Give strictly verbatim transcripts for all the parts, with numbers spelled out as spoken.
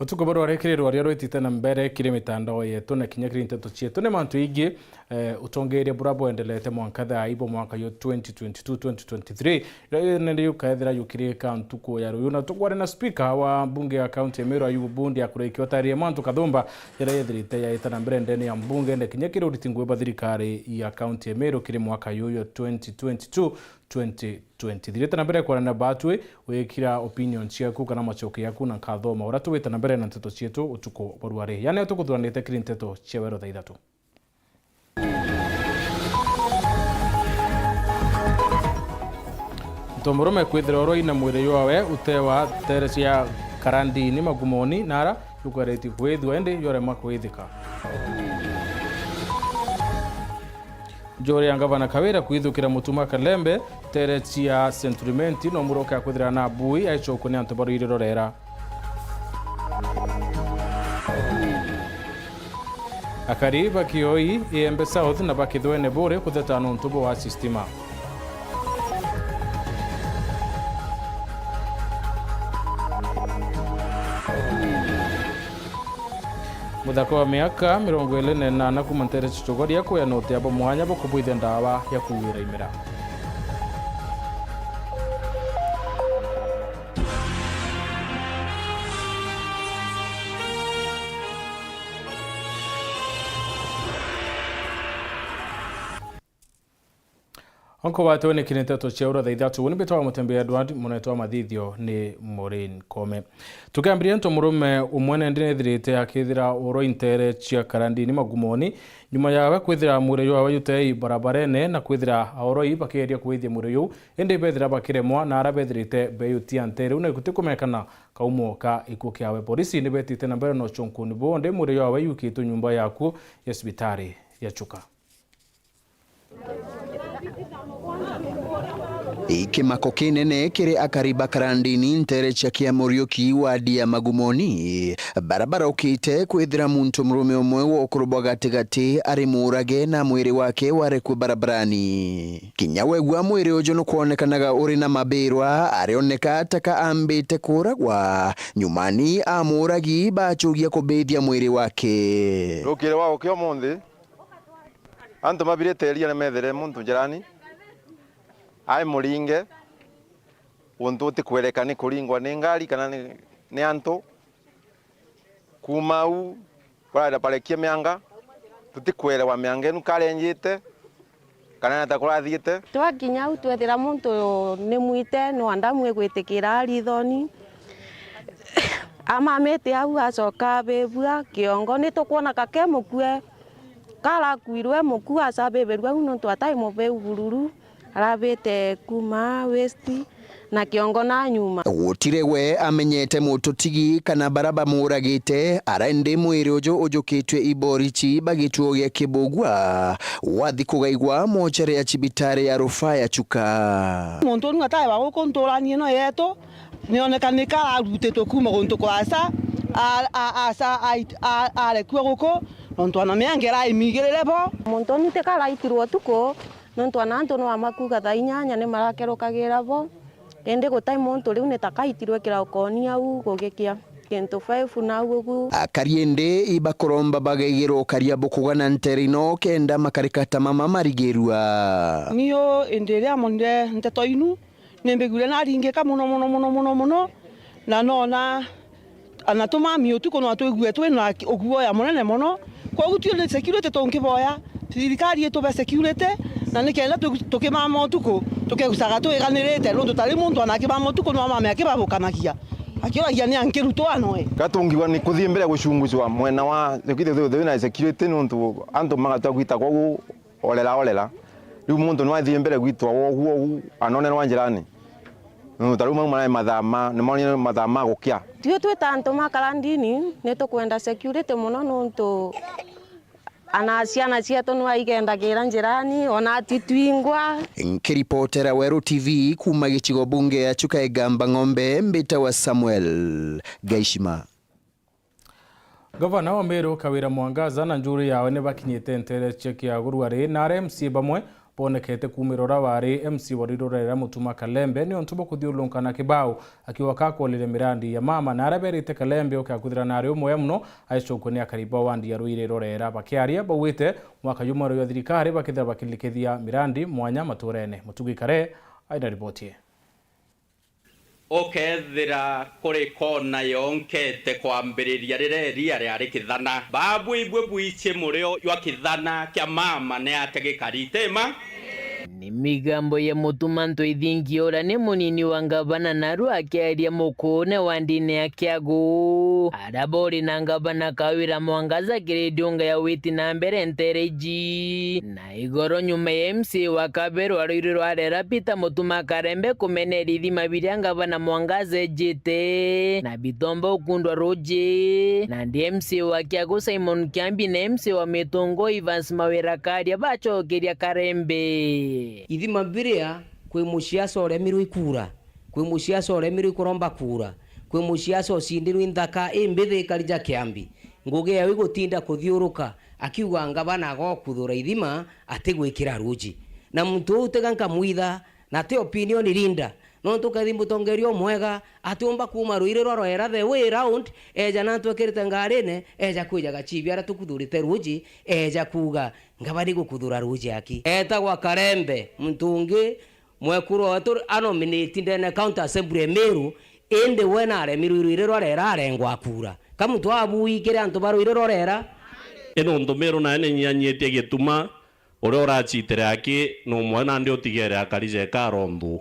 Utuku bwa rware kiri rwaria rwitite na mbere kiri mitandao yetu na kinya kiri nteto cietu, ni mantu ingi, eh, utongeria bura bwendelete mwanka thaa ibo mwaka yo twenty twenty-two twenty twenty-three, riria nende yukethira yukirika ntuku ya ruyu. Na tukware na speaker wa mbunge ya kaunti ya Meru, Ayubu Bundi, akurikia utaririe mantu kathumba, riria yethirite yaita na mbere ndene ya mbunge, na kinya kiri uriti ngugi bwa thirikari ya kaunti ya Meru kiri mwaka yuyu twenty twenty-two twenty twenty. Thirite na mbere kwarana na batwi, wikira opinion ciaku kana macoke yaku na nkathoma uria tuwite na mbere na nteto cietu utuku bwa rware. Yani tukuthuranite kiri nteto cia wero thaa ithatu. Ntomurume kwithira uroi na mwiri jwawe utewa ntere cia Karandini Magumoni nara jukweretie kwithua indi jwaremwa kwithika. Njuri ya ngavana Kawira kwithukira Mutuma Kalembe ntere cia Century Menti no muroke akwithira na bui aicokwe ni antu barwire rorera. Akari ba Kioi, Iembe South na ba Kithwene buri kutheta nontu bwa stima. Muthaka wa miaka mirongo iri na inana kuma ntere cia Chogoria kuya na utia bwa mwanya bwa kubwithia ndawa ya kuuira imera. Onko watwe ni kiri nteto cia ura thaa ithatu, ni mbitwa wa Mutembeya Edward, munetwa mathithio ni Maureen Kome. Tukiambiria ntu murume umwe nende nethirite akithira uroi ntere cia Karandini Magumoni, nyuma yawe kwithira mwiri jwawe jutei barabarene na kwithira auroi bakigeria kuwithia mwiri juu, indi bethira bakiremwa na ara bethirite beyutia ntere u na ikuti kumekana kaumo ka ikuo kiawe. Polisi ni betite na mbere na ucunkuni buu, indi mwiri jwawe yukitwe nyumba ya akuo ya cibitari ya Chuka. Ikimako kinene kiri akari ba Karandini ntere cia Kiamuriuki wadi ya Magumoni, barabara ukite kwithira muntu murume umwe wa ukuru bwa gatigati ari muurage na mwiri wake warekue barabarani. Kinya wegua mwiri uju nukwonekanaga uri na mabirwa, arioneka ta ka ambite kuuragwa, nyumani amuuragi bacugia kubithia mwiri wake. Rukiri wa ukia umunthi, antu mabirite iria ni methere muntu njirani, ai muringe, untu utikwereka ni kuringwa ni ngari kana ni, ni antu. Kuuma au, barenda barekie mianga, tutikwerewa mianga inu karenjite, kana nata kurathiite. Twakinya au, twethira muntu ni mwite, no ndamu igwitikira arithoni. Amamite au, acoka abibua kiongo, ni tukwona kake mukue. Karakuirwe muku acabibirwe au nontu atai mubeu bururu, arabite kuuma west na kiongo na nyuma. Gutire we amenyete mututigi kana bara bamuuragite, ara indi mwiri uju ujukitwe iborichi bagituo gia Kibugua, wathi kugaigwa mochari ya cibitari ya rufaa ya Chuka. Muntu unu atai wa guku nturani ino yetu, nioneka ni kararutitwe kuuma guntu kuraca, a-, a-, aca ait-, a-, arekua guku, nontu ana mianga iraimigirire bo. Muntu unu ti karaitirwe utuku, nontu ana antu no amakuga thaa inyanya ni marakerukagira bo, indi gutai muntu riu ni ta kaitirwe kiraukoni au gugikia kintu five na au ugu. Akari indi ibakuromba bagaigirwa ukaria bukugana ntere ino kenda makarika ta mama marigirua. Niu indi iria monire nteto inu, nimbiguire naringika mono, mono, mono, mono, mono, na noona ana tumami utuku no twigue twi na uguoya munene mono. Kwogu twi ni security tungiboya thirikari itube security, na nikenda tu-, tukimama utuku tukegucaga twiganirite, nontu tari muntu ana akimama utuku no amame akibabukanagia, akiuragia ni ankiru twa noe. Gatungiwa ni kuthii mbere gucungucwa mwena wa security, na security nontu antu magatua gwita kwogu orera orera. Riu muntu nwathii mbere gwitwa wogu wogu, anonerwa njirani. Nontu ta riu mau marai mathaa ma, ni monire mathaa ma gukia. Tui twi ta antu ma Karandini, ni tukwenda security mono nontu ana ciana cietu nwa igendagira njirani, ona tui twingwa. Nkiripotera Weru T V kuuma gicigo bunge ya Chuka Igamba Ng'ombe, mbitawa Samuel Gaishima. Gavana wa Meru Kawira Mwangaza na njuri yawe ni bakinyite ntere cia Kiagurwari na aria M C A bamwe Bonekete kuumira uria wari M C A wa Ruiru Rwera Mutuma Kalembe ni untu bwa kuthiurunka na kibau akiuga kakwoliria mirandi ya mama, na aria berite Kalembe uke akuthira nari umwe mono aicokwe ni akari ba wandi ya Ruiru Rwera. Bakiaria baugite mwaka jumwe rwa thirikari bakithira bakirikithia mirandi mwanya maturene. Mutugi Kare aina riboti ii. Ukethira kuri kona yonkete kwambiriria riria iria riari kithana. Babu ibwe bwici murio jwa kithana kia mama ni atia gikari? Ti ma? Ni migambo ya Mutuma Ntwithingi uria ni munini wa ngavana naru akiaria mukuune wa ndini ya Kiagu. Aria bori na ngavana Kawira Mwangaza kiri ndiunga ya witi na mbere ntere iji. Na igoro nyuma ya M C A wa kabere wa Ruiru rwa Rwera Peter Mutuma Kalembe kumeneria ithima biria ngavana Mwangaza ejite na bitomba ukundwa ruuji, nandi M C A wa Kiagu Simon Kiambi na M C A wa Mitungu Evans Mawira Karia bacokeria Kalembe. Ithima biria kwi musiasa uremirwe ikura, kwi musiasa uremirwe ikuromba kura, kwi musiasa ucindirwe nthaka imbithi ikari ja Kiambi. Ngugi yao igutinda kuthiuruka akiuga ngavana agokuthura ithima atigwikira ruuji. Na muntu uu tiga nkamwitha, na ti opinion leader. Nontu ukethi mutongeria umwega, atiumba kuuma Ruiru rwa Rwera the way round, eja na antu ekirite ngarine, eja kwija Gachibi aria tukuthurite ruuji, eja kuuga, ngavana igukuthura ruuji aki. Etagwa Kalembe, muntu ungi, mwekuru wetu anominate ndene County Assembly ya Meru, indi we naremirwe Ruiru rwa Rwera arengwa kura. Ka muntu abui kiri antu ba Ruiru rwa Rwera? Ino untu Meru nae ni nyianyitie gituma, uria uracitire aki ni umwe nandi utigere akari jeka aronthu.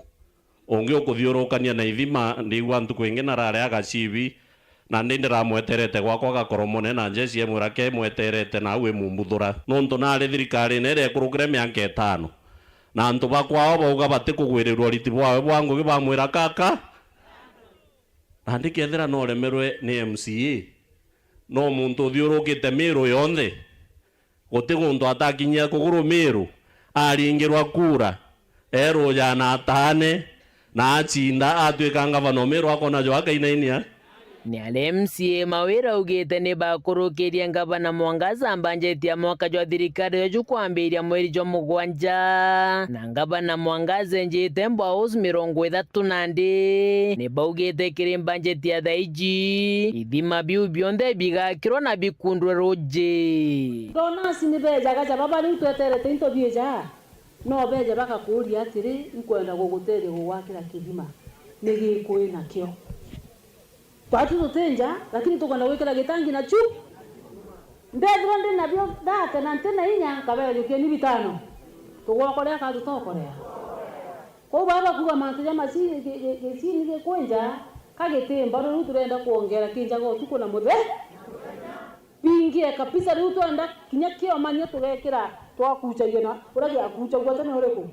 Ungi ukuthiurukania na ithima, ndigua ntuku ingi narari a Gachibi, nandi ndiramweterete gwakwa Gakoromone na njeci emwira ke mweterete nau imumbuthura. Nontu nari thirikarine iria ikurukire mianka itano. Na antu ba kwao bauga batikugwirirua uriti bwawe bwa ngugi bamwira kaka. Nandi kethira noremerwe ni M C A, no muntu uthiurukite Meru yonthe. Guti guntu atakinyia kuguru Meru, aringirwa kura, eruja na atane, na acinda, atwika ngavana o Meru akona jo akainainia. Ni aria M C A Mawira augite ni bakurukirie ngavana Mwangaza mbanjeti ya mwaka jwa thirikari joju kwambiria mweri jwa mugwanja, na ngavana Mwangaza enjite mbwa house mirongo ithatu nandi ni baugite kiri mbanjeti ya thaiji, ithima biu bionthe bigakirwa na bikundwe ruuji. Ndonasi ni beejaga ja baba, riu tweterete into bieja? No beeje bagakuuria atiri, "Inkwenda gugutethia gugwakira kithima, ni gikui nakio?" Kwatu tuti nja, lakini tukwenda gwikira gitangi na chu. Ndethirwa ndi nabio thate na nti na inya, nkabeejukia ni bitano. Tugokorea kana tutokorea? Kwou baba bakuuga mantu ja maci-, gi-, gi-, gicini gikwi nja, ka giti mbaru, riu turenda kwongera ki njaga utuku na muthe-, bingie kabisa, riu twenda kinya kiomanio tugekira, twakuchagia na uria giakuchagua tene uriku?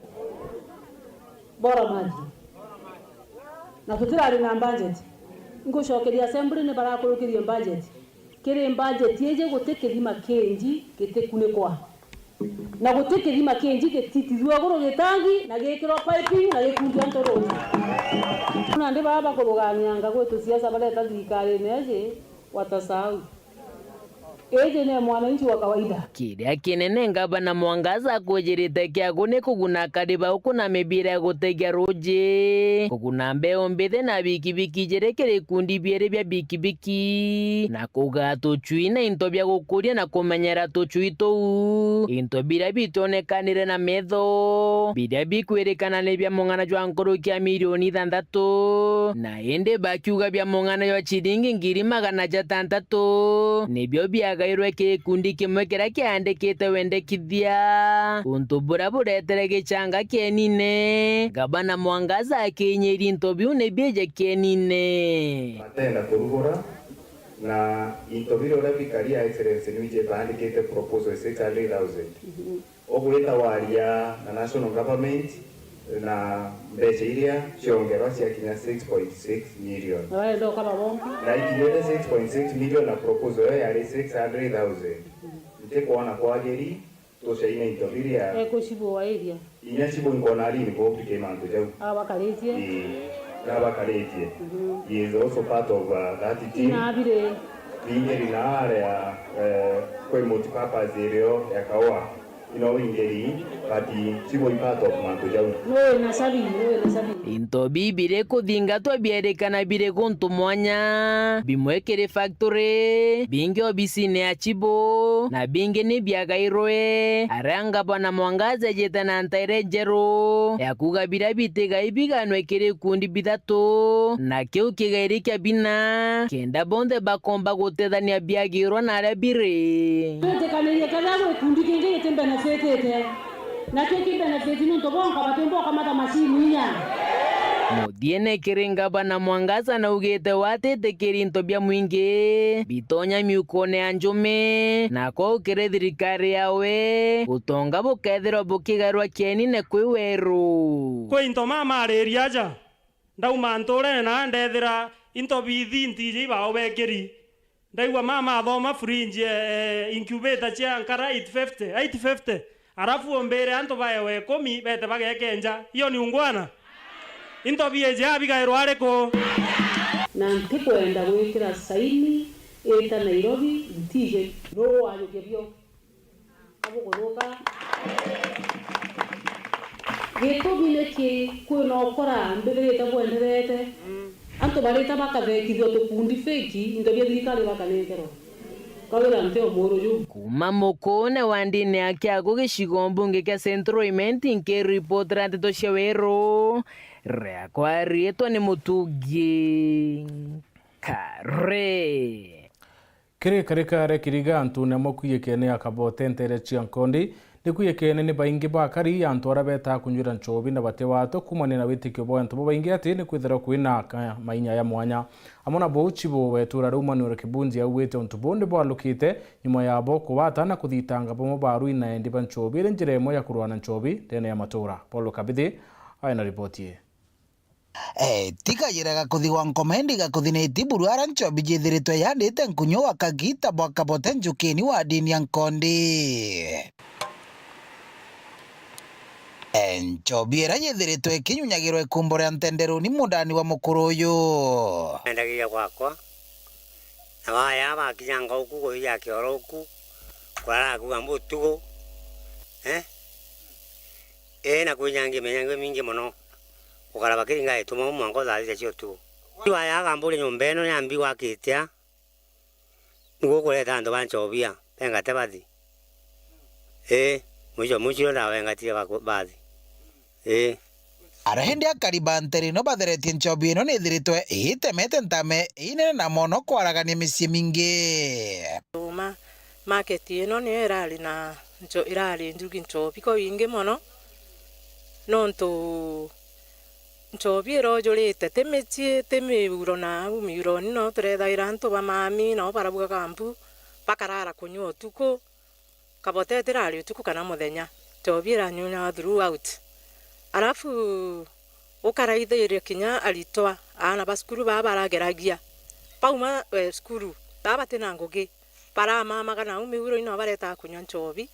Bora maji. Na tutirari na budget. Ngucokeria assembly ni barakurukirie budget. Kiri budget iji guti kithima kinji gitikunikwa. Na guti kithima kinji gititithua iguru gitangi na gikirwa piping na gikundia nturuji. Nandi baba bakuruganianga gwitu siasa bareta thirikarine iji, watasahau. Iji ni mwananchi wa kawaida. Kiria kinene ngavana Mwangaza akujirite Kiagu ni kuguna akari ba uku na mibira ya gutega ruuji, kuguna mbeu mbithi na bikibiki ijiri kiri ikundi biiri bia bikibiki, na kugaa tucui na into bia gukuria na kumenyera tucui tuu, into biria bitionekanire na metho, biria bikwirikana ni bia mung'ana jwa nkuruki ya milioni ithanthatu, na indi bakiuga bia mung'ana jwa ciringi ngiri magana jatantatu nibio biagairwe ki gikundi kimwe kiria kiandikite wendekithia, untu buria buretere gichanga kienine. Ngavana Mwangaza akiinyiria into biu ni biije kienine. Matenda kurugura na into biria uria bikari ya excellence nwije baandikite proposal six hundred thousand. Ugwita waria na national government na mbeca iria ciongerwa ciakinya six point six million. Na barenda ukaba bonka. Na ikinyite six point six million na proposal iyo yari six hundred thousand. Ntikwona kwagiri tucaine into biria. Ekucibua area. Inya cibu nkona ari involved ki mantu jau. Aba bakaritie. Ii, na bakaritie. Mhm. He is also part of, uh, that team. Na abire. Ingeri na aria, eh, kwi multipurpose irio ya kaua. Ino ingeri, But chief is part of mantu jau. Nui na sabi, nui na sabi. Into bibi biri kuthingatwa bierikana biri guntu mwanya, bimwe kiri factory, bingi obisine ya chibu, na bingi ni biagairwe, aria ngavana Mwangaza ejite na ntaire njeru ya kuuga biria bitigai biganwe kiri ikundi bithatu, na kiu kigairi kia bina, kenda bonthe bakomba gutethania biagirwa na aria biri. Twitikanirie kethira gwi gikundi kingi giti benefitite, nakio ki benefit niuntu bonka batimba ukamata macini inya. Muthiene kiri ngavana Mwangaza naugite we atitikiri into bia mwingi bitonya miukone ya njumi, na kwou kiri thirikari yawe, utonga bukethirwa bukigarwa kienine kwi weru. Kwi into mama ariria aja, ndauma nturene na ndethira into bithi ntiji ibao bekiri. Ndaigua mama athoma fridge, eh, incubator cia nkara eight fifty, eight fifty. Arafu umbire antu baewe ikumi bete bagekenja. Iyo ni ungwana? Into bieje abigairwa ariku? Na ntikwenda gwikira saini ita Nairobi, ntiji. Nuu wajukia bio? Abuguthuka. Gitumi niki kwina ukora mbithirite bwenderete? Antu barita bakathekithua tukundi feki, into bia thirikari bakanenkerwa. Kawira nti o muru ju. Kuuma Mukune wa ndini ya Kiagu gicigo mbunge kia Central Imenti, nkiripotera nteto cia Weru, riakwa riitwa ni Mutugi Kare. Kiri karikare Kiriga, antune amwe kwiyekene ya Kabote ntere cia Nkondi, ni kwiyekene ni baingi bakari antu aria betaa kunywira nchobi na bati wato kuumania na witikio bwa antu babaingi ati ni kwithirwa kwina ka-, mainya ya mwanya. Amwe na bou, chibu wa itura riu Manuel Kibunzi augite untu buu ni bwalukite nyuma yabo kubata na kuthitanga bamwe ba arui na endi ba nchobi iri njira imwe ya kurua na nchobi ndene ya matura. Paul Kabithi aina ripoti ii. Eh, tiga yiraga kuthi gwa nkomendi gakuthi ni tiburu ara nchobi jithiritwe yandite nkunyu wa kagita bwa Kabote njukini wa dini ya Nkondi. Eh, nchobi ira yithiritwe ikinyunyagirwa ikumbo ria ntenderuni mundani wa mukuru uyu. Mendagiria gwakwa, na baya bakinyanga uku kuthia kioro uku, kurara kuga mbutugu, eh? Ii, na kwinyangia minyangio mingi mono, gukara bakiringa ituma mwanka thaa thita cia utuku. Riu aya agamburi nyomba ino ya mbi gwakitia, niguo kureta antu ba nchobia, bengate bathi. Ii, mwicho mwicho ndawengatire baku-, bathi. Ii. Ara indi akari ba ntere ino batheretie nchobi ino nithiritwe iitemete ntame inene na mono kwaragania micii mingi. Tuma, market ino niyo irari na ncho-, irari njugi nchobi kwa wingi mono, nontu nchobi irojurite ti micii, ti miuro, na au miuroni no turethaira antu ba mami, nao barabugaga mbu, bakarara kunyua utuku. Kabote itirari utuku kana muthenya, nchobi iranyunyaga throughout. Alafu ukaraithiria kinya aritwa, aana ba cukuru baa barageragia, bauma, eh, cukuru, baa batina ngugi, baramamaga nau miuroni nao baretaga kunywa nchobi,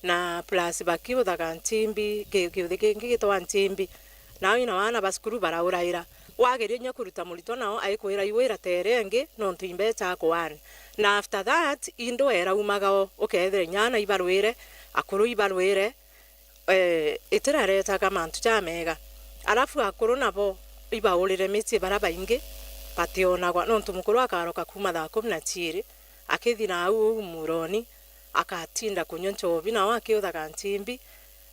na plus bakiuthaga nchimbi, ki-, kiuthi kingi gitwa nchimbi, nao ina aana ba cukuru barauraira. Wageria inya kuruta muritwa nao aikwira, "Iwira tere ingi nontu imbecha akuani." Na after that, indwera umaga o, ukethira inya aana ibarwire, akuru ibarwire, eh, itiraretaga mantu jamega. Alafu akuru nabo ibaurire micii bara baingi bationagwa, nontu mukuru akaroka kuuma thaa kumi na ciiri, akithi nau uu muroni, akatinda kunywa nchobi, nao akiuthaga nchimbi,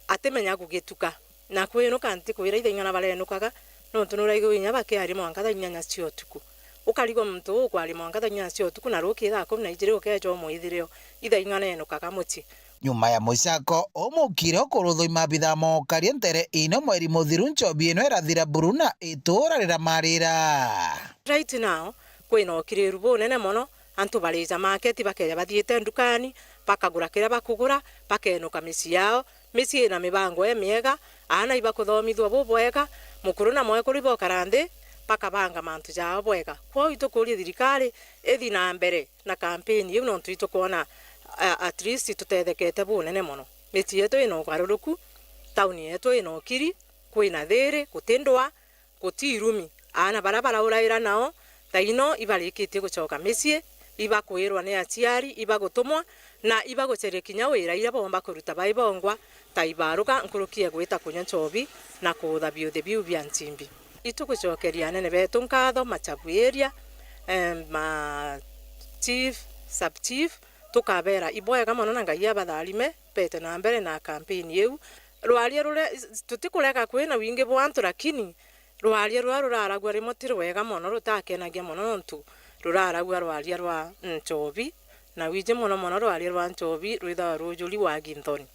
atimenya gugituka. Na kwinuka ntikwira ithaing'ana barenukaga, nontu nuraigua inya bakiaria mwanka thaa inyanya cia utuku. Ukarigwa muntu uu ukwaria mwanka thaa inyanya cia utuku, na ruki thaa kumi na ijiri ukeeja umwithirio, ithaing'ana enukaga mucii. Nyuma ya mucako umukire ukuruthwa i maabitha mokaria ntere ino mweri muthiru, nchobi ino irathira buru na itura riramarira. Right now, kwina ukiriru bunene mono, antu barija market, bakeja bathiite ndukani, bakagura kiria bakugura, bakenuka micii yao, micii ina mibango imiega, aana ibakuthomithua bubwega, mukuru na mwekuru ibokara nthi, bakabanga mantu jao bwega. Kwou itukuria thirikari ithi na mbere na kampeni iu, nontu itukwona, a-, at least tutethekete bunene mono. Micii yetu ina ugaruruku, tauni yetu ina ukiri, kwina thiiri, guti ndwaa, guti irumi. Aana baria barauraira nao, thaino ibarikitie gucoka micii, Ibakwirwa ni aciari, ibagutumwa, na ibagucaria kinya wira iria boomba kuruta bai bongwa, ta ibaruga nkuruki ya gwita kunywa nchobi na kuutha biuthi biu bia nchimbi. Itugucokeria anene beetu nkatho, machabu area, em, ma chief, sub chief, tukabeera ibwega mono na Ngai abatharime, beete na mbere na campaign iu. Rwaria ruria, tutikurega kwina wingi bwa antu, lakini rwaria ruria ruraragua rimwe ti rwega mono, rutakenagia mono, nontu ruraragua rwaria rwa nchobi, na wiji mono mono rwaria rwa nchobi rwithawa rujuri wa ginthoni.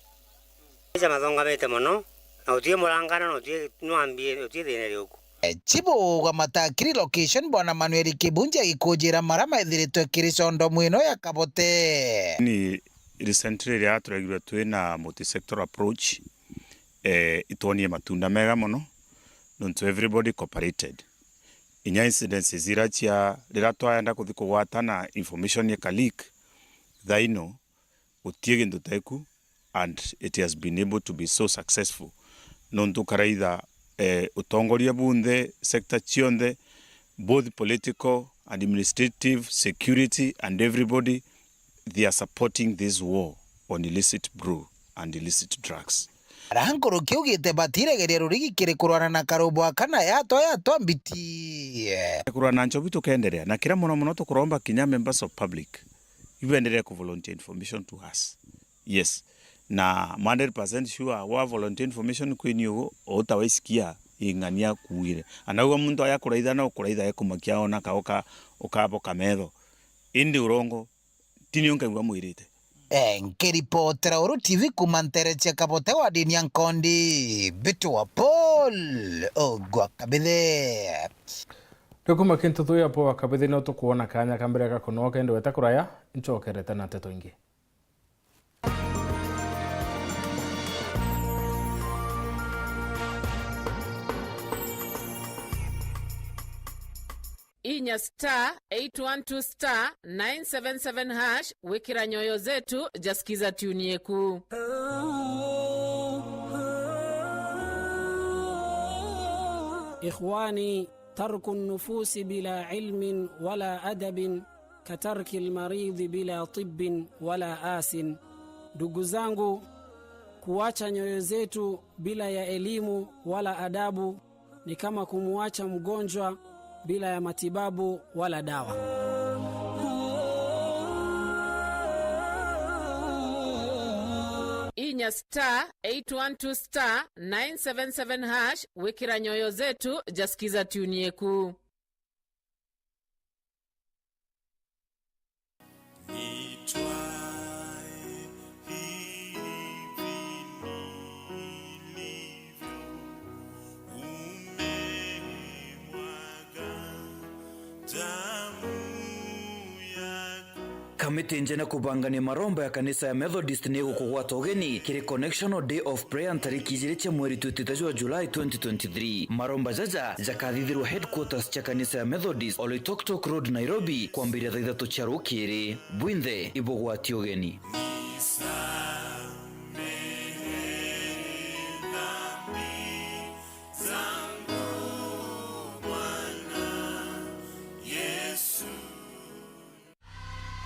Maisha mathongamite mono, na utie murangana, na utie nwambie, utie thina riuku. Chibu wa Matakiri location, Bwana Manuel Kibunji, agikujira mara methiritwe kiri condo mwino ya Kabote. Ni recently riria turegirwe twi na multi-sector approach, eh, itwonie matunda mega mono, nontu everybody cooperated. Inya incidences ira cia, riria twaenda kuthi kugwatana, information ika leak, thaino gutie gintu teku, and it has been able to be so successful. Nontu karaitha, eh, utongoria bunthe, sector cionthe, both political, administrative, security and everybody, they are supporting this war on illicit brew and illicit drugs. Ara nkuru kiugite batiregeria rurigi kiri kurwana na karubu aka na yatwa yatwa mbiti. Kurwana na nchobi tukenderea, na kira mono mono tukuromba kinya members of public ibenderee ku volunteer information to us. Yes. Na I'm hundred percent sure wa volunteer information kwini ugu, utawaisikia ing'ania kuugire. Anauga muntu aya kuraitha na ukuraitha ekumakia ona ka uka-, ukaboka metho. Indi urongo, ti nio nkaigua mwirite. Eh, nkiripotera Uru T V kuma ntere cia Kabote wa dini ya Nkondi, Bitu wa Paul Ogwa Kabithe. Rikuma kintu tuya po wa Kabithe no tukuona kanya ka mbere ga kunoka, indi weta kuraya, nchokerete na nteto ingi. Inya star eight one two star nine seven seven hash wikira Nyoyo Zetu ja Skiza tune yeku. Ikhwani, tarku nufusi bila ilmin wala adabin katarki lmaridhi bila tibbin wala asin. Ndugu zangu, kuacha nyoyo zetu bila ya elimu wala adabu ni kama kumuacha mgonjwa bila ya matibabu wala dawa. Inya star eight one two star nine seven seven hash wikira Nyoyo Zetu ja Skiza tune yeku. Nitwae hivi nilivyo, umemwaga damu yako. Kamiti njene kubangania maromba ya kanisa ya Methodist ni igukugwata ugeni kiri Connectional Day of Prayer ntariki ijiri cia mweri twitite jwa July twenty twenty-three. Maromba jaja jakathithirwa headquarters cia kanisa ya Methodist, Oloitoktok Road, Nairobi, kwambiria thaa ithatu cia rukiri. Bwinthe ibugwati ugeni.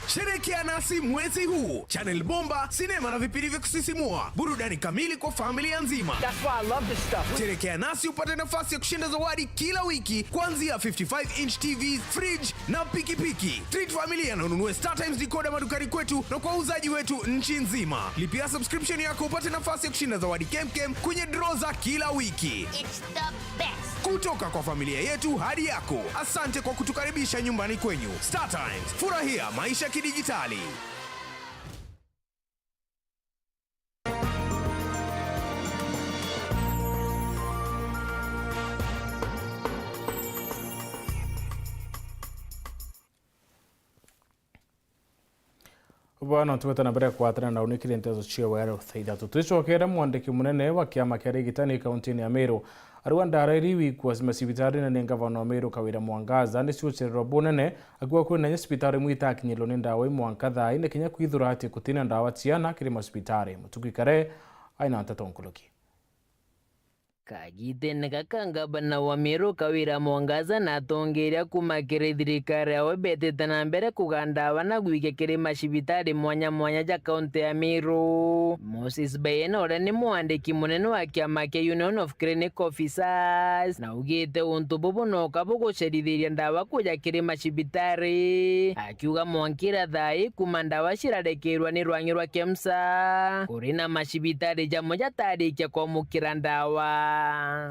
Sherekea nasi mwezi huu. Channel bomba, sinema na vipindi vya kusisimua, burudani kamili kwa familia nzima. That's why I love this stuff. Sherekea nasi upate nafasi ya kushinda zawadi kila wiki, kuanzia fifty-five inch T V, fridge na pikipiki. Treat familia na ununue StarTimes decoder madukani kwetu na kwa wauzaji wetu nchi nzima. Lipia subscription yako upate nafasi ya kushinda zawadi kemkem kwenye draw za kila wiki. It's the best. Kutoka kwa familia yetu hadi yako, asante kwa kutukaribisha nyumbani kwenyu. StarTimes, furahia maisha kidijitali. Bwana, twete na mbere kwatana na unikire nteto cia wero thaa ithatu. Twicokere mwandiki munene wa kiama kia arigitani kauntini ya Meru, Arua Ndarairi, wikua macibitari na ni ngavana wa Meru Kawira Mwangaza ni ciucererwa bunene, akiuga kwina inya cibitari imwe itakinyirwo ni ndawa imwanka thaa ine kinya kwithura ati kutina ndawa ciana kiri macibitari. Mutuku Ikare aina nteto nkuruki. Kagitene gaka, ngavana wa Meru Kawira Mwangaza na atongeria kuuma kiri thirikari yawe betite na mbere kugaa ndawa na gwikia kiri macibitari mwanya mwanya ja kaunti ya Meru. Moses Bayena, uria ni mwandiki munene wa kiama kia Union of Clinic Officers, na augite untu bubu noka bugucerithiria ndawa kuja kiri macibitari, akiuga mwankira thaa ii kuuma ndawa cirarekerwa ni rwang'i rwa KEMSA, kuri na macibitari jamwe jatarikia kwamukira ndawa.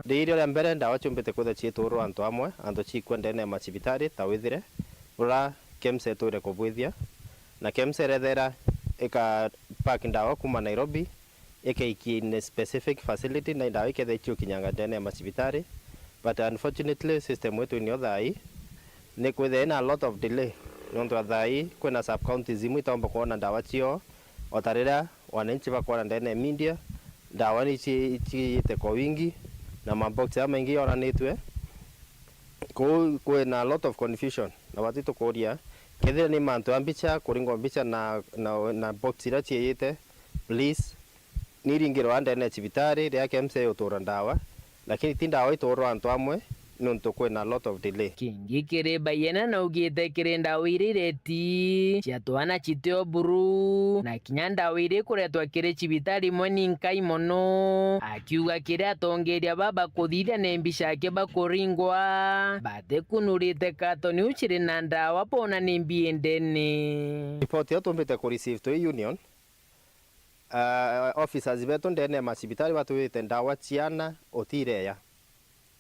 Riria ria mbere ndawa ciumbite kwithirwa ciiturwa antu amwe, antu ciikua ndene ya macibitari, ta withire uria KEMSA itwire kubwithia, na KEMSA irethera ika pack ndawa kuuma Nairobi, ikaikia in a specific facility, na ndawa ikethira iciukinyanga ndene ya macibitari. But unfortunately, system yetu inio thaa ii ni kwithira ina a lot of delay, niuntu wa thaa ii kwina sub counties imwe itaumba kwona ndawa cio, o ta riria wananchi bakwona ndene ya media, ndawa ni ci-, ciiyite kwa wingi, na mabox jamaingi yoranitue. Kou kwina a lot of confusion, na batu tukuria, kethira ni mantu ya mbicha, kuringwa mbicha na, na, na box iria ciiyite, please, ni iringirwa ndene ya cibitari riria KEMSA igutura ndawa, lakini ti ndawa ituurwa antu amwe, niuntu kwina a lot of delay. Kingi kiri Bayena naugite kiri ndawa iria ireti cia twana citio buru, na kinya ndawa iria ikuretwa kiri cibitari imwe ni nkai mono, akiuga kiri atongeria baba kuthithia ni mbi ciake bakuringwa, batikunurite katoni u ciri na ndawa bona ni mbi indene. Ripoti iyo tumbite ku receive twi union, ah, officers betu ndene ya macibitari batwirite ndawa ciana utireya.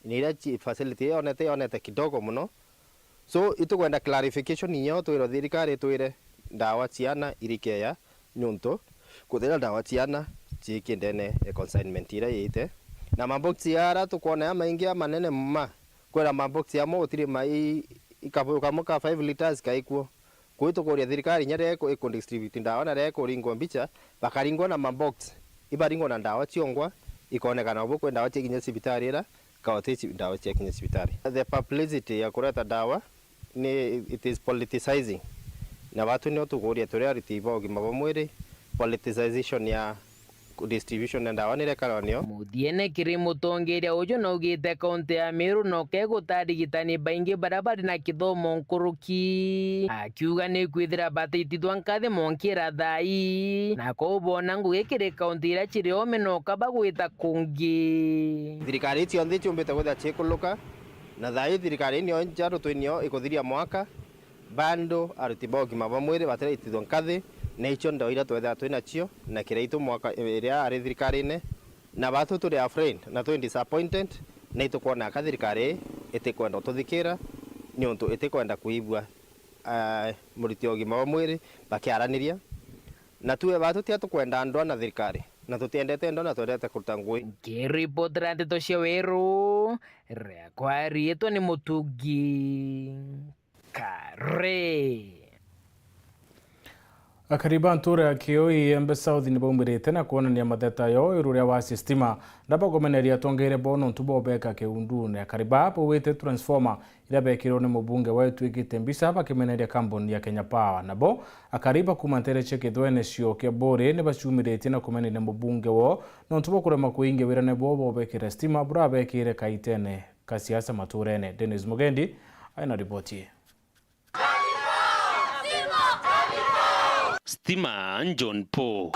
Ni iria ci-, facility iyo yonete, yonete kidogo mono. So, itukwenda clarification iyo twirwe thirikari itwire ndawa ciana irikeya, niuntu kuthira ndawa ciana ciiki ndene ya consignment iria yiite. Na mabox ara tukwona ya maingi ya manene mma, kwina mabox amwe utiri mai, ikabu-, kamwe ka five litres kaikuo. Kwi tukuria thirikari inya riria iku-, iku distribute ndawa na riria ikuringwa mbicha, bakaringwa na mabox, ibaringwa na ndawa ciongwa, ikonekana ubu kwi ndawa ciakinya cibitari ira, kao ti ci-, ndawa ciakinya cibitari. The publicity ya kureta ndawa ni, it is politicizing. Na batu nio tukuria turi aruti ba ugima bwa mwiri, politicization ya distribution ya ndawa nirekara nio. Muthiene kiri mutongeria uju naugite kaunti ya Meru noka iguta arigitani baingi baria bari na kithomo nkuruki, akiuga ni kwithira bataitithwa nkathi monkira thaa ii, na kou boona ngugi kiri kaunti iria ciri ome noka bagwita kungi. Thirikari cionthe ciumbite kwithira cikuluka, na thaa ii thirikari nio njaru twi nio ikuthiria mwaka, bado aruti ba ugima bwa mwiri batiraitithwa nkathi, na icio ndau iria twethira twi nacio na kiraitu mwaka iria ari thirikarine, na batu turi afraid na twi disappointed, na itukwona ka thirikari itikwenda ututhikira, niuntu itikwenda kuigua, ah, muruti wa ugima bwa mwiri bakiaraniria. Na tue batu tia tukwenda ndwa na thirikari, na tutiendete ndwa, na twendete kuruta ngui. Nkiripotera ndeto cia Weru, riakwa riitwa ni Mutugi Kare. Akari ba ntuura ya Kioi, Embe South, ni baumirite na kwonania matheta yao iru ria wacia stima, na bagomeneria atongeria bo nontu bwa ubeka kiundune. Akari baa bauite transformer iria bekirwe ni mubunge wao itwikite mbica, bakimeneria kambuni ya Kenya Power. Nabo akari ba kuuma nteere cia Kithwene cio kia Buri ni baciumiritie na kumeneria mubunge wao nontu bwa kurema kuingia wirane bwao bwa ubekira stima burabekire kaitene ka siasa matuurene. Dennis Mugendi aina riboti ii. Stima John Paul.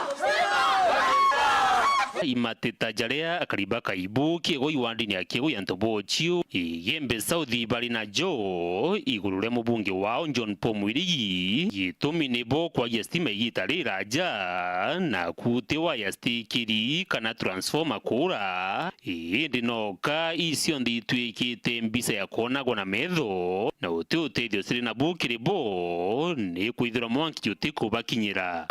Imatita jaria akari ba Kaibu, Kiegwa iwandini ya Kiegwa ya Ntobochio, Igembe South bari najo iguru ria mubunge wao John Paul Mwirigi, gitumi nibo kwagia stima igita riraja, na kuti waya stikiri kana transformer kuura, Indi noka ii cionthe itwikite mbica ya kwonagwa na metho, na uti utethio ciri nabu kiri bo, ni kwithirwa mwanki jutikubakinyira.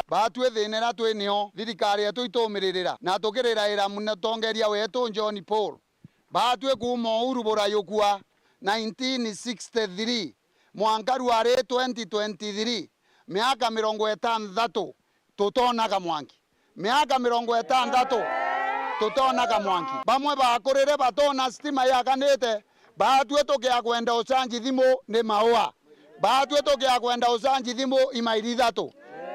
Baatwi thina iria twi nio, thirikari yetu itumiririra, na tukiriraira mutongeria wetu John Paul. Baatwi kuuma Uhuru burayukua nineteen sixty-three, mwanka rwari twenty twenty-three, miaka mirongo itanthatu tutonaga mwanki. Miaka mirongo itandatu tutonaga mwanki. Bamwe bakurire batona stima yakanite, baatwi tukia kwenda ucanji thimu ni maua. Baatwi tukia kwenda ucanji thimu imairi ithatu.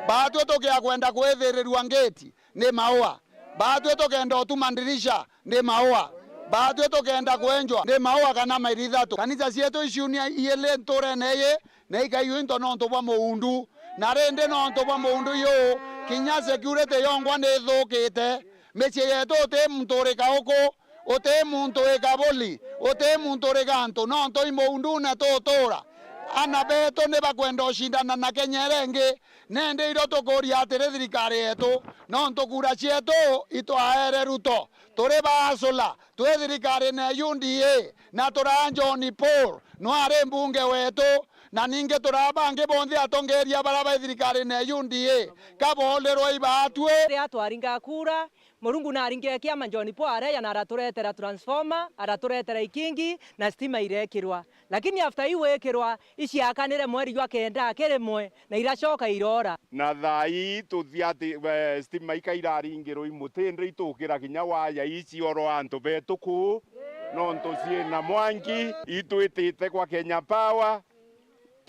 Baatwi tukia kwenda kwithirirua ngeti ni maua. Baatwi tukenda utuma ndirisha, ndi maua. Baatwi tukenda kwenjwa, ndi maua kana mairi ithatu. Kanisa cietu iciunia iili nturene ii, na ikaiywa into nontu bwa muundu. Na rindi nontu bwa muundu juu, kinya security yongwa ni ithukite. Micii yetu uti muntu uri kauku, uti muntu wi kabuli, uti muntu uri gantu, nontu i muundune tutuura. Ana betu ni bakwenda ucindana na Kenya iria ingi, nindi irio tukuuria atiri thirikari yetu, nontu kura cietu itwaere Ruto. Turi ba hustler, twi thirikarine ya U D A, na turaa John Paul, nwari mbunge wetu, na ningi turaa bangi bonthe atongeria baria bai thirikarine ya U D A, kaboolerwa ibaatwi. Riria twaringa kura, Murungu naringire kiama John Paul areja na araturetera transformer, araturetera ikingi, na stima irekirwa. Lakini after iu gwikirwa, iciakanire mweri jwa kenda akirimwe, na iracoka irora. Na thaa ii tuthia ati, eh, stima ika iraringirwa i mutindi itukira kinya waya ici oro antu betu kuu, nontu ciina mwanki, itwitite kwa Kenya Power,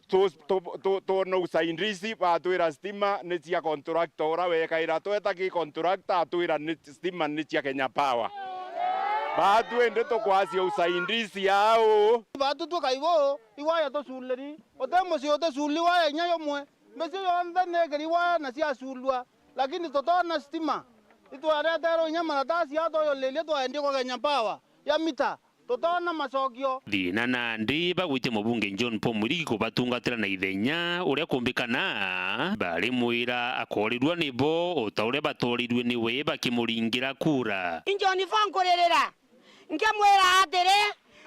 tu-, tu-, tu-, twona usaidizi, batwira stima ni cia contractor uria wekaira, tweta ki contractor atwira ni stima ni cia Kenya Power. Baatwi indi tukwacia usaidizi au. Baatwi twi kaibu, iwaya tuculiri, uti mucii uticuli waya inya yumwe. Micii yonthe ni ikiri waya na ciaculua, lakini tutoona stima. Itwareterwe inya maratasi aa twoyolirie twaendie kwa Kenya Power ya mita. Tutoona macokio. Thiina nandi bagwitia mubunge John Paul Mwirigi kubatungatira na ithenya uria kumbikana, barimwira akoorirua nibo o ta uria batoorirue niwe bakimuringira kura. I John Paul nkuririra, nkimwira atiri,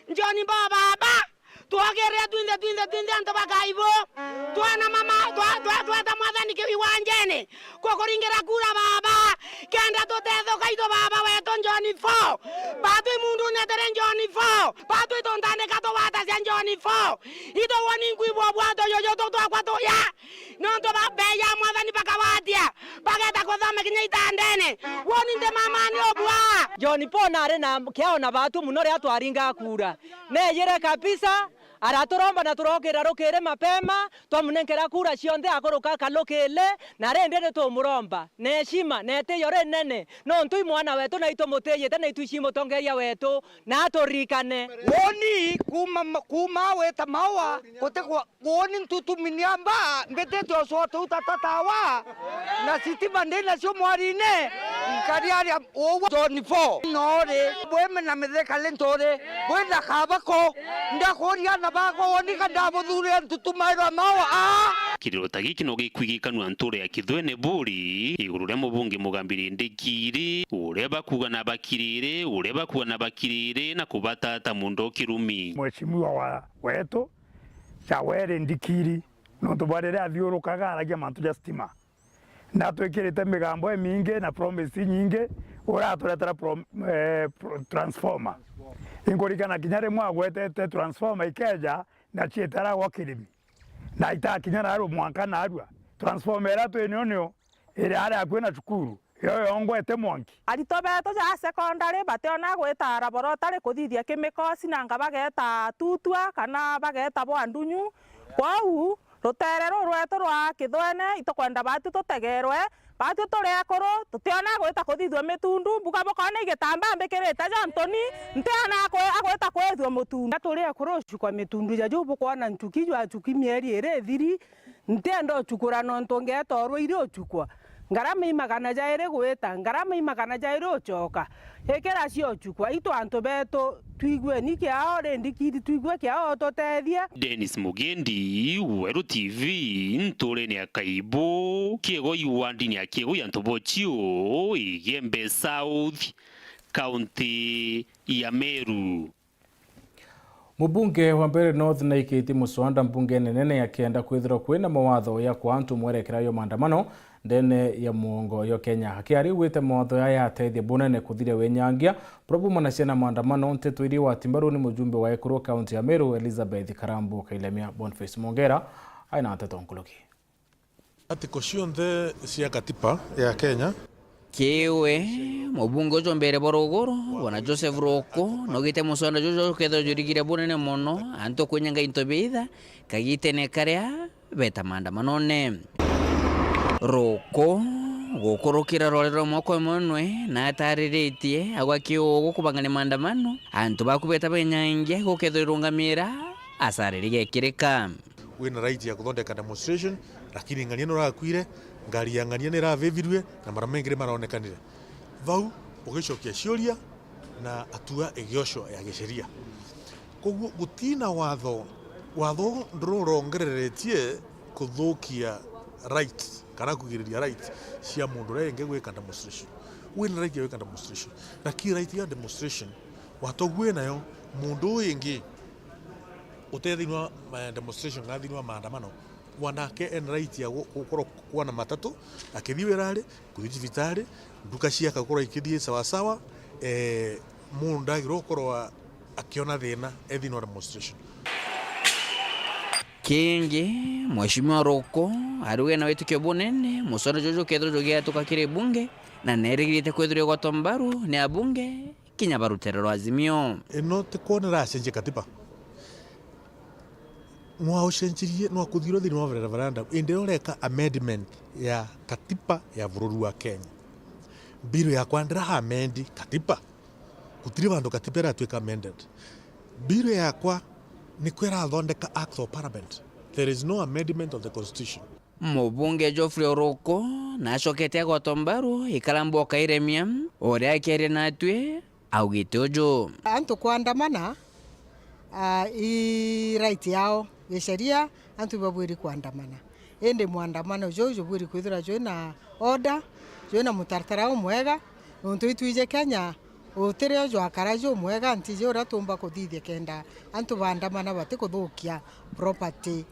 John Paul baba, twogirire twinthe, twinthe, twinthe antu ba kaibu, twana mama, twa-, twa-, tweta Mwathani ki-, iwanjene. Kukuringira kura baba, kenda tutethuka itu baba wetu John Paul. Baatwi mundune tiri John Paul. Baatwi tuntandika tugwatacia John Paul. Itu woni nkwibwa bwato jojo tu twakwa tuya. Nontu ba-, beeja Mwathani bakagwatia. Bageta kuthoma kinya itandene. Woni nti mama ni ubwa. John Paul nari na kiao na baatwi muno riria twaringa kura. Neejire kabisa. Araturomba na turokira rukiri mapema, twamunenkera kura cionthe akuruka kalukile, na rindi ni tumuromba na heshima na itiyo rinene, nontu i mwana wetu na itumutiyite na itwici mutongeria wetu, na aturirikane. Woni kuuma ma-, kuuma wita maua, guti kwa, woni ntutumi ni amba mbitite ucote utata tawa, na sitima ndi nacio mwarine, nkari aria Uu John Paul no ri, bwime na mitheka ri nturi, bwina kabako, ndakuria na bakwa woni ka ndabuthuurire ntutumairwa mao aa. Kiriro ta giki no gikwigikanua ntuura ya Kithwene Buri, iguru ria mubunge Mugambiri Ndikiri, uria bakuuga na bakiriri, uria bakuuga na bakiriri, na kubatata mundo kirumi. Mheshimiwa wa, wetu, Chawere Ndikiri, nontu bwa riria athiurukaga aragia mantu ja stima. Na twikirite migambo imingi na promise inyingi, uraturetera prom-, eh, pro-, transformer. Inkurikana kinya rimwe agwetete transformer ikeja na ciitaragwa kirimi. Na itakinya narua mwanka narua. Transformer iria twi nio nio iri aria akui na cukuru, yo yongwete mwanki. Aritwa betu ja secondary bationa gwita laboratory kuthithia chemicals nanga bageta tutwa kana bageta bwa ndunyu. Kwou, ruteere ruu rwetu rwa Kithwene, itukwenda baatwi tutegerwe, baatwi turi akuru, tutiona gwita kuthithua mitundu, mbuga bukona igitambaa mbikirite jontoni, ntiona akwe-, agwita kwithua mutundu. Turi akuru ucukwa mitundu ja juu bukwona nchuki jwa nchuki mieri iri ithiri, ntienda ucukura nontu ngeeta urwa iri ucukwa. Ngarama i magana jairi gwita, ngarama i magana jairi ucoka. Ikira cio ucukwa, itu antu betu, twigueni kiao, rindi kiri twigue kiao, ututethie. Dennis Mugendi, Weru T V, nturene ya Kaibu, Kiego iwandini ya Kiego ya Ntobochio, Igembe South, kaunti ya Meru. Mubunge wa Mbeere North naikitie muswanda mbungene nene akienda kwithirwa kwina mawatho ya kwa antu mwerekera yo maandamano ndene ya muongo yo Kenya. Akiaria augite mawatho yaya yatethia bunene kuthiria winyangia buria bumanacia na maandamano. Nteto iria igwati mbaru ni mujumbe wa ekuru kaunti ya Meru, Elizabeth Karambu Kailemia. Boniface Mongera aina nteto nkuruki. Article cionthe cia katiba ya Kenya. Kiwe, mubunge uju mbere bwa ruguru, Bwana Joseph Ruku, naugite muswanda juju jukethirwa jurigire bunene mono antu kwinyenga into biitha kagitene karia beta maandamanone. Ruku Gukurukira rwari rwa mwaka umwe nwe na atariritie agwa kiugu kubangania maandamano, antu baku beta benyaingia gukethirwa irungamira asara rigekirika. Wina right ya kuthondeka demonstration, lakini ng'ania nurakuire, ngari ya ng'ania niravivirue na mara mengi ni maronekanire. Vau ugicokia ciuria na atua igiocwa ya gisheria. Koguo gutina watho, watho ndururongereretie kuthukia right kana kugiriria right cia mundu uria ingi gwika demonstration. Wina right ya gwika demonstration, lakini right ya demonstration watogu winayo, mundu uyu ingi uti thiini wa, eh, demonstration kana thiini wa maandamano, wanake ena right ya gu-, gukorwo kwana matatu, akithii wirari, kuthii cibitari, nduka ciakakorwo ikithii sawasawa, eh, mundu ndagirwo gukorwa akiona thina e thiini wa demonstration. Kingi, Mheshimiwa Ruku ariuga ena witikio bunene musono juju jukethirwa jugiatuka kiri bunge, na nerigirite kwithirwa igwatwa mbaru ni abunge kinya ba rutere rwa Azimio. Ino ti kwona iracenjia katiba. Nwaucenjirie, nwakuthirwe thiini wa referendum, indi uria ureka amendment ya katiba ya bururi wa Kenya. Bill yakwa ndira amend katiba. Gutiri vandu katiba iratwika amended. Bill yakwa nikwo irathondeka act of parliament. There is no amendment of the constitution. Mubunge Geoffrey Oruku nacokete agwatwa mbaru, Ikaramba o Kairemia, uria akiaria natwi, augite uju. Antu kuandamana, ah, i right yao gisheria, antu ibabwiri kuandamana. Indi mwandamano juu jubwiri kwithirwa jwina order, jwina mutaratara umwega, nontu itwiji Kenya, utirio jwakara jumwega, ntiji uria tuumba kuthithia kenda antu baandamana batikuthukia property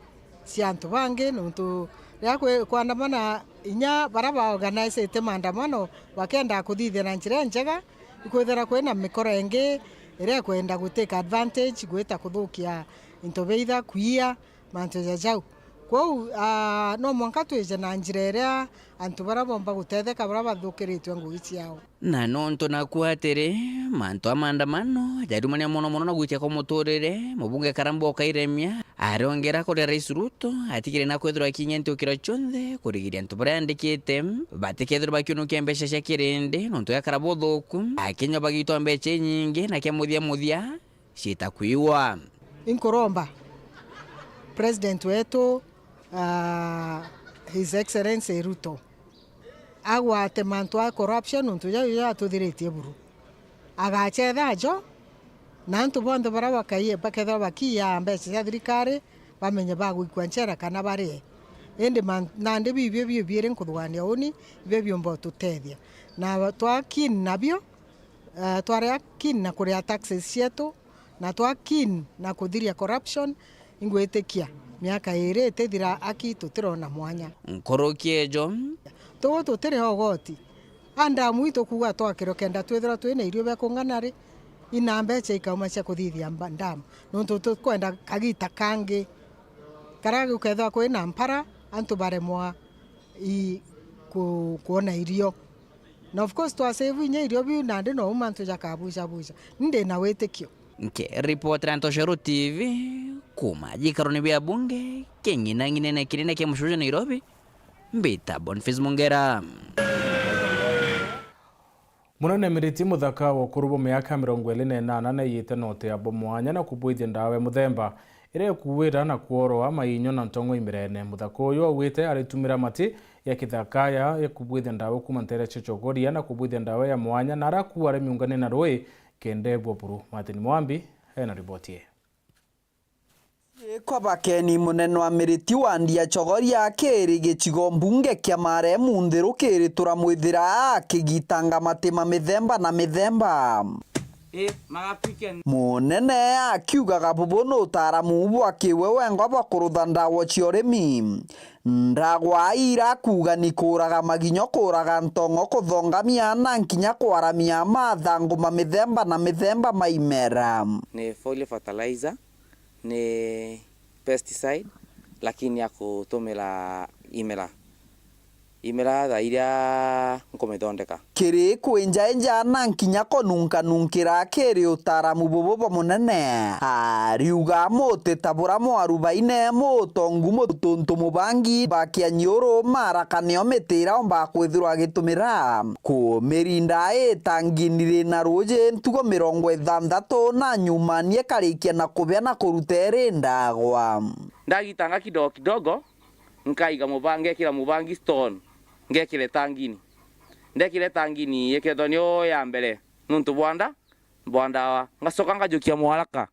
cia antu bangi, nontu riria kwi-, kwandamana, inya baria ba organizete maandamano bakenda kuthithia na njira injega, ikwithira kwina mikora ingi iria ikwenda gu take advantage, gwita kuthukia into bia itha, kuia, mantu ja jau. Kwou, aa, no mwanka twije na njira iria antu baria boomba gutetheka baria bathukiritue ngugi ciao. Na nontu naku atiri, mantu a maandamano jariumania mono mono na gwitia kwa muturire, mubunge Karamba o Kairemia ariongera kuria Rais Ruto atigire na kwithirwa akinyia ntiukiro cionthe kurigiria antu baria andikite batikethirwa bakiunukia mbeca cia kirindi nontu ya karaba uthuku, akinya bagitwa mbeca inyingi na kia muthia muthia ciita kwigwa. Inkuromba President wetu, ah, His Excellency Ruto, agwate mantu a corruption, nontu jau jo atuthiritie buru. Agacetha ajo, na antu bonthe baria bakai-, bakethirwa bakiiya mbeca cia thirikari, bamenye bagwikua nchera kana barie. Indi man-, nandi bibio biu biiri nkuthugania uni, ibio biumba ututethia. Na twa keen nabio, eh, twaria keen na kuria taxes cietu, na twa keen na kuthiria corruption, ingwitikia miaka iiri itithira aki tutirona mwanya. Nkuruki ejo. Tugu tutiri ogoti. A ndamu itukuga twakirwe kenda twithirwa twina irio bia kung'ana ri, ina mbeca ikauma cia kuthithia mba-, ndamu? Nontu tukwenda kagita kangi karia gukethirwa kwina mpara, antu baremwa i ku-, kwona irio. Na of course, twa save inya irio biu, nandi nou mantu jakabucabuca. Ni ndi na witikio. Nkiripotera Ntoshero T V, kuuma jikaroni bia bunge, king'inang'inene kinene kia mucii jwa Nairobi, mbita Boniface Mungera. Munene Miriti, muthaka wa ukuru bwa miaka mirongo iri na inana, naiyite noti ya bo mwanya na kubwithia ndawa ya muthemba iria ikuwira na kworoa mainyo na ntong'o imirene. Muthaka uyu augite aritumira mati ya kithaka ya, ya kubwithia ndawa kuuma ntere cia Chogoria na kubwithia ndawa ya mwanya na arakuwa arimi ungane na rui kenda ebua buru. Martin Mwambi ena riboti ii. Kwa bakeni, munene wa Miriti wa Ndia Chogoria akiri gicigo mbunge kia Maremu Nthiru kiri turamwithira akigitanga mati ma mithemba na mithemba. Munene akiugaga bubu ni utaaramu bwa kiwe wengwa bwa kurutha ndawa cia urimi. Ndagwa ira kuuga ni kuuraga maginyo, kuuraga ntong'o, kuthongamia na nkinya kwaramia mathangu ma mithemba na mithemba ma imera. Ni foliar fertilizer, ni pesticide, lakini ya kutumira imera. Imera thaa iria nkumithondeka. Kiri kwinjainja na nkinya kununkanunkira kiri utaaramu bubu bwa munene, ariuga muti ta bura mwarubaine, mutongu, mutuntu, mubangi, mbakia nyiuru, maraka nio miti iria ombaga kwithirwa agitumira kumirinda itangini rina ruuji ntugo mirongo ithanthatu na nyumanie karikia na kubia na kuruta iri ndagwa. Ndagitanga kidogo kidogo, nkaiga mubangi, ngekira mubangi stone, ngekira itangini. Ndekira itangini ikethwa niyo ya mbere nuntu bwa nda, bwa ndawa. Ngacoka ngajukia mwaraka,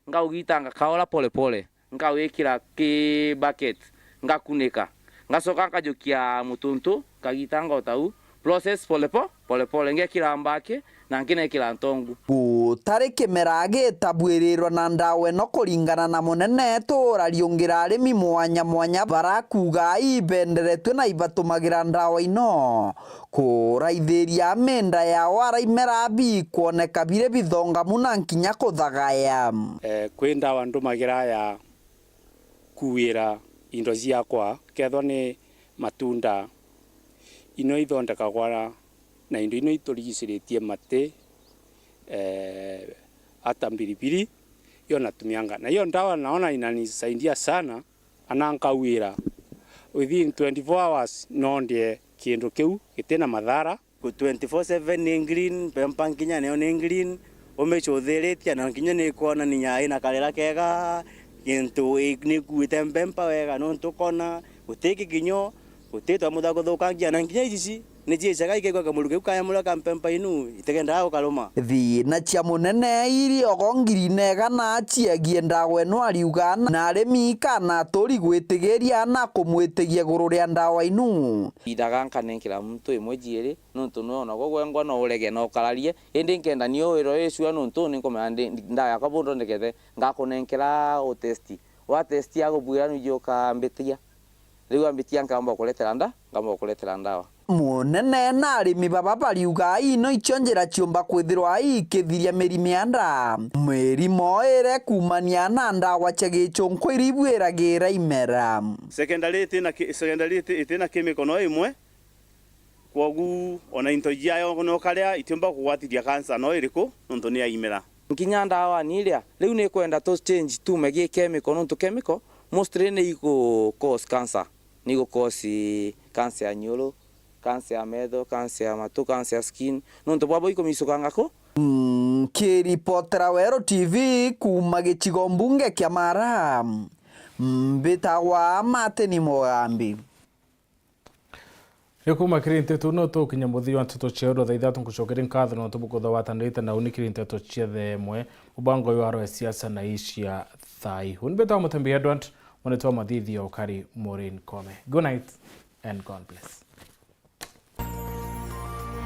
ngaugitanga kaora pole pole, ngawikira ki bucket, ngakunika. Ngacoka ngajukia mutuntu, nkagitanga o tau. Process pole po-, pole pole, ngekira mbaki, na nkinekira ntongu. Gutari kimera gitabuirirwa na ndawa ino kuringana na munene, turariungira arimi mwanya mwanya barakuuga ibenderetue na ibatumagira ndawa ino kuraithiria minda yao ara imera bikwoneka biri bithongamu na nkinya kuthagaya. Eh, kwi ndawa ndumagira ya kuuira indo ciakwa, kethwa ni matunda, ino ithondekagwa na indo ino iturigiciritie mati, eh, ata mbiribiri, iyo natumianga. Na iyo ndawa naona inanisaidia sana, ana nkauira within twenty-four hours no ndie kindu kiu gitina mathara. Ku twenty-four seven ni green, mpempa nkinya nayo ni green, umicuthiritie na nkinya ni kwonania ina karira kega, gintu i-, ni kuite mpempa wega, nontu ukona guti kikinyo, guti twa mutha kuthukangia, na nkinya icici ni ciicaga ikegua kamuru kiu kaya muria ka mpempa inu, itigendaga gukaruma. Thiina cia munene iri ogo ngiri na igana ciegie ndawa ino ariuga, na arimi kana aturi gwitigiria na kumwitigia iguru ria ndawa inu. Ithaga nkanenkera muntu imwe jiiri, nontu nwe ona gwe gwengwa no urege na ukararie, indi nkenda ni uwirwe wi sure, nontu ni nkumenya ndi, ndawa yakwa bu nthondekete, ngakunenkera utesti. Watesti agubwira nuju ukambitia. Riu ambitia nkaamba gukuretera nda-, nkaamba gukuretera ndawa. Munene na arimi baba bariuga ino icio njira ciumba kwithirwa ikithiria mirimo ya nda. Mirimo ire kuumania na ndawa cia gichunku iria ibwiragira imera. Secondary itina ki-, secondary iti-, itina chemical no imwe, kwogu ona into jiayo no karia itiumba kugwatithia cancer no iriku, nontu ni ya imera. Nkinya ndawa ni iria, riu ni kwenda tu change tuume gi chemical, nontu chemical mostly ni igu cause cancer. Ni igu cause cancer ya nyiuru, cancer ya metho, cancer ya matu, cancer ya skin. Nontu bwabo ikumicukanga ku. Nkiripotera Weru T V kuuma gicigo mbunge kia Mara, mbitagwa Martin Mugambi. Ni kuuma kiri nteto no tukinya muthia wa nteto cia uru thaa ithatu. Nkucokeria nkatho nontu bukuthawatanirite na uni kiri nteto cia thaa imwe. Mubango uyu wa Roe Siasa na Asia Thai. Uni mbitagwa Mutembi Edward, mwanetwa mathithio ukari Maureen Kome. Good night and God bless.